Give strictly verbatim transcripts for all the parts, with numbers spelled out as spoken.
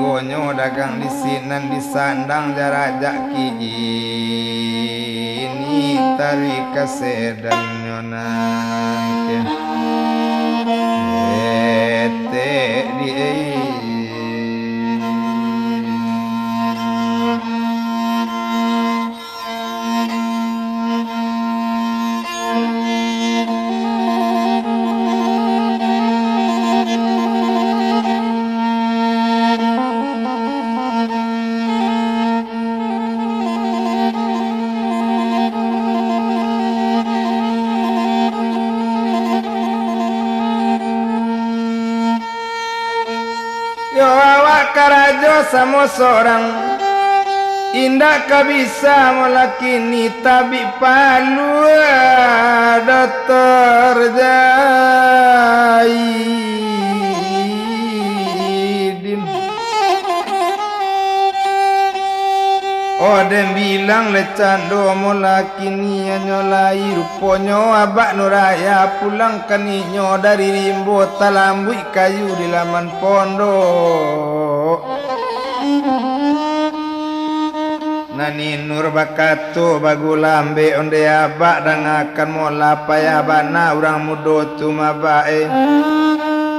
Gonyo dagang di sinan, disandang jarajak kini, taruih ka sedannyo nan ketek di. Yo, awak karajo samo sorang, indak ka bisa molakini tabik palua Doktor Jaidin. Oh, den bilang le cando molakini anyo lai, ruponyo Abak Nuraya pulang kaninyo dari rimbo, talambuik kayu di laman pondok. Nani Nur bakato bagulambek, onde Abak dangakan mola, payah bana urang mudo tu mabae.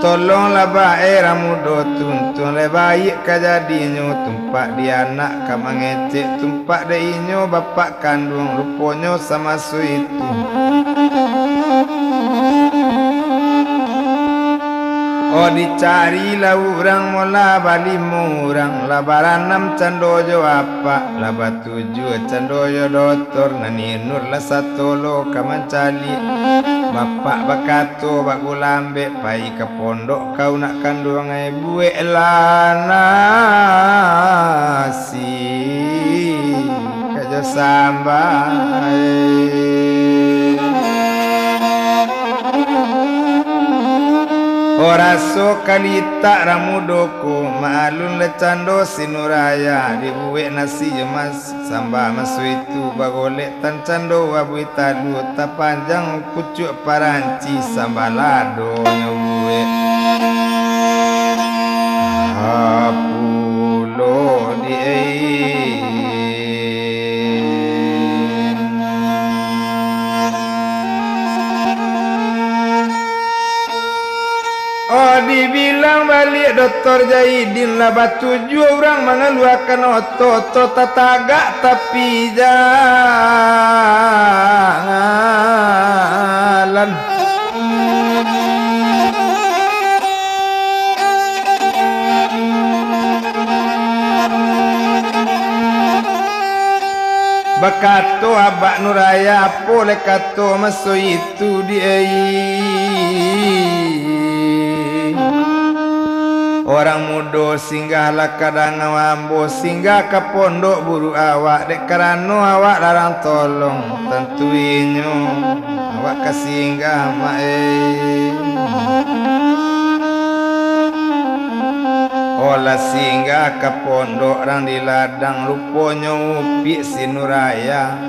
Tolonglah bae urang mudo tu, untuang lai baiak ka jadinyo, tumpak di anak ka mangecek, tumpak dek inyo bapak kanduang, ruponyo samaso itu. Oh, dicarilah urang mola balimo urang, lah baranam cando jo apak, lah batujuah cando jo Doktor, Nani Nur lah satolo ka mancaliak. Bapak bakato bagulambek, pai ka pondok kau nak kanduang ai, bueklah nasi ka jo samba ai. Oh, raso kalitak urang mudo ko, maklum lah cando si Nuraya, dibuek nasi jo mas-, samba maso itu, bagolek tan cando abuih talua, tapanjang pucuak paranci, samba ladonyo buek. Ha pulo di ai. Oh, dibilang baliak Doktor Jaidin, lah batujuah urang mangaluakan oto-oto tatagak tapi jalan. Bakato Abak Nuraya, apo lai kato maso itu di ai. Urang mudo, singgahlah ka dangau ambo, singgah ka pondok buruak awak, dek karano awak larang tolong, tantu inyo awak ka singgah, Mak, eh. Oh, lah singgah ka pondok rang di ladang, ruponyo upiak si Nuraya.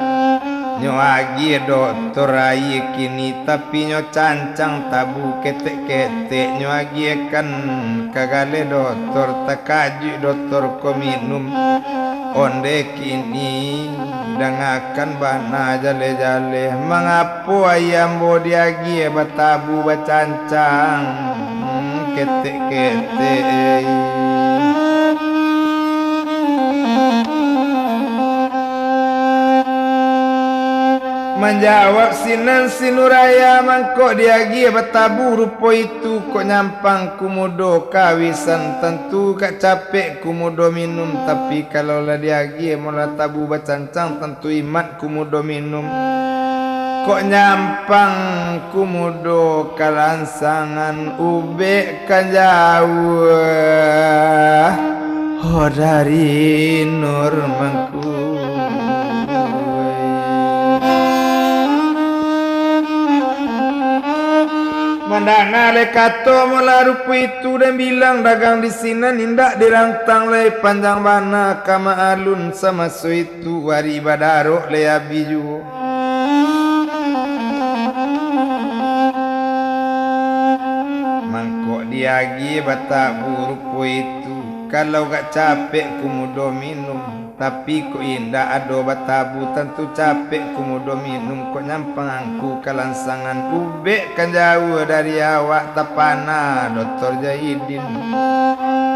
Nyo agiah Doktor aia kini, tapi nyo cancang tabu ketek-ketek, nyo agiahkan ka galeh Doktor, takajuik Doktor ko minum. Onde kini dangakan bana jaleh-jaleh, mangapo aia ambo diagiah batabu bacancang ketek-ketek. Manjawab sinan si Nuraya, mangko diagiah batabu rupo itu, kok nyampang kumudo kawisan, tantu ka capek kumudo minum, tapi kalau lah diagiah molah tabu bacancang, tantu imat kumudo minum. Kok nyampang kumudo kalangsangan, ubek ka jauah, ho dari Nur mangku. Mandanga lai kato molah rupo itu, den bilang dagang di sinan indak dirantang lai, panjang bana ka maalun samaso itu. Tu ari badarok lai abih juo. Mangkok diagiah batabu rupo itu, Kalau gak capek kumudo minum, tapi kok indak ado batabu, tantu capek kumudo minum, kok nyampang angku kalangsangan. Ubek kan jauah dari awak, tapana Doktor Jaidin.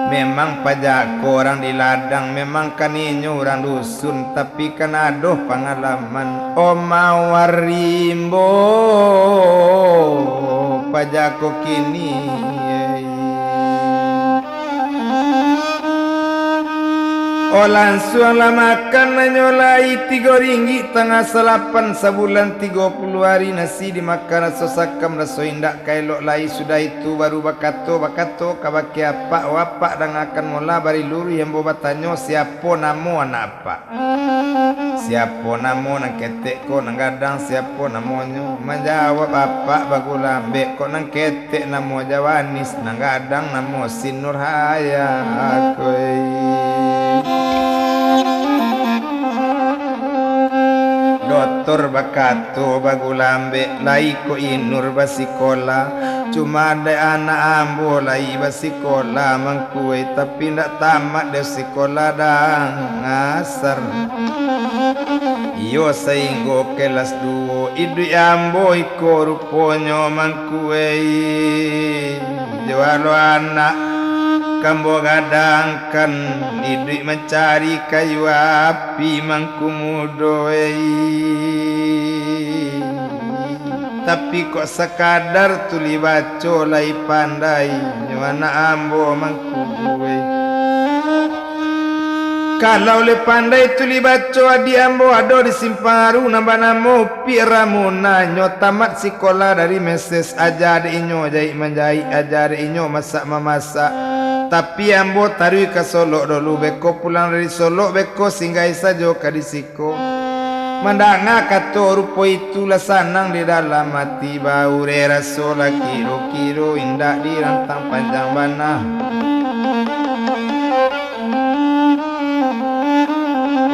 Memang pajako urang di ladang, memang kan inyo urang dusun, tapi kan ado pangalaman. Oma Warimbo, pajako kini. Oh, lansuang lah makan, hanyo lai tigo ringgik tangah salapan, sabulan tigo puluah ari nasi dimakan, raso sakam, raso indak ka elok lai. Sudah itu baru bakato, bakato kabake apak, "Oh apak, dangakan molah, bari luruih ambo batanyo, siapo namo anak apak?" "Siapo namo nan ketek ko nan gadang, siapo namonyo?" Manjawab apak bagulambek, "Kok nan ketek namo Jawanis, nan gadang namo Si Nurhayah koi." Doktor bakato bagulambek, "Lai ko Inur basikola?" "Cuma dek anak ambo lai basikola, Mangku e, tapi ndak tamat dek sikola dang asar. Iyo, sainggo kelas duo. Iduik ambo iko ruponyo, Mangku e. Jo alo anak ka ambo gadangkan, iduik mancari kayu api, Mangku mudo e. Tapi kok sakadar tulih baco lai pandai nyo anak ambo, Mangku e. Kalau lai pandai tulih baco, adiak ambo ado di Simpang Aru nan banamo Upik Ramona. Nyo tamat sikola dari meses, aja dek inyo jaik manjaik, aja dek inyo masak mamasak. Tapi ambo taruih ka Solok dulu, beko pulang dari Solok, beko singgahi sajo ka di siko." Mandanga kato rupo itu, lah sanang di dalam ati, baureh raso lah kiro-kiro indak dirantang panjang bana.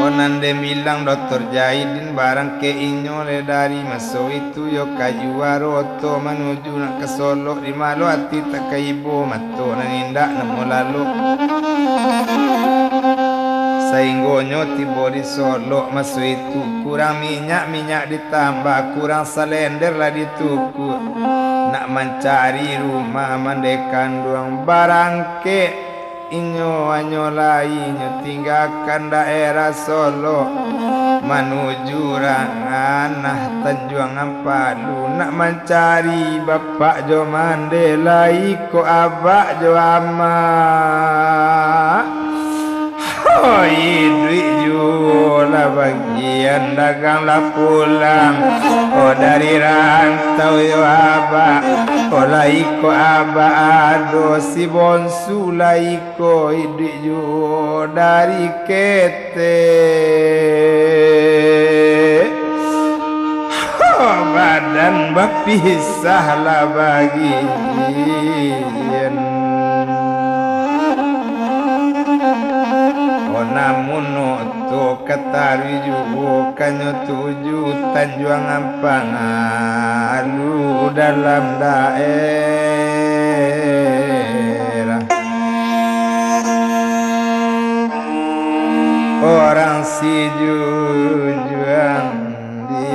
Oh, nan den bilang Doktor Jaidin, barang kek inyo leh dari maso itu yo ka juaro oto manuju nak ka Solok, di malo ati tak ka ibo, mato nan indak namo lalok. Sainggonyo tibo di Solok maso itu, kurang minyak, minyak ditambah, kurang salender lah ditukuak. Nak mancari rumah mandeh kanduang, barang kek inyo hanyo lai nyo tinggakan daerah Solok, manuju Ranganah Tanjuang Ampalu, nak mancari bapak jo mandeh, lai ko abak jo amak. Ho, iduik juo lah bagian, dagang lah pulang. Oh, dari rantau yo abak. Oh, lai ko abak ado si bonsu, lai ko iduik juo dari ketek. Ho, badan bapisah lah bagian. Oh, namun oto ka taruih juo, ka nyo tuju Tanjuang Ampalu dalam daerah. Urang Sijunjuang di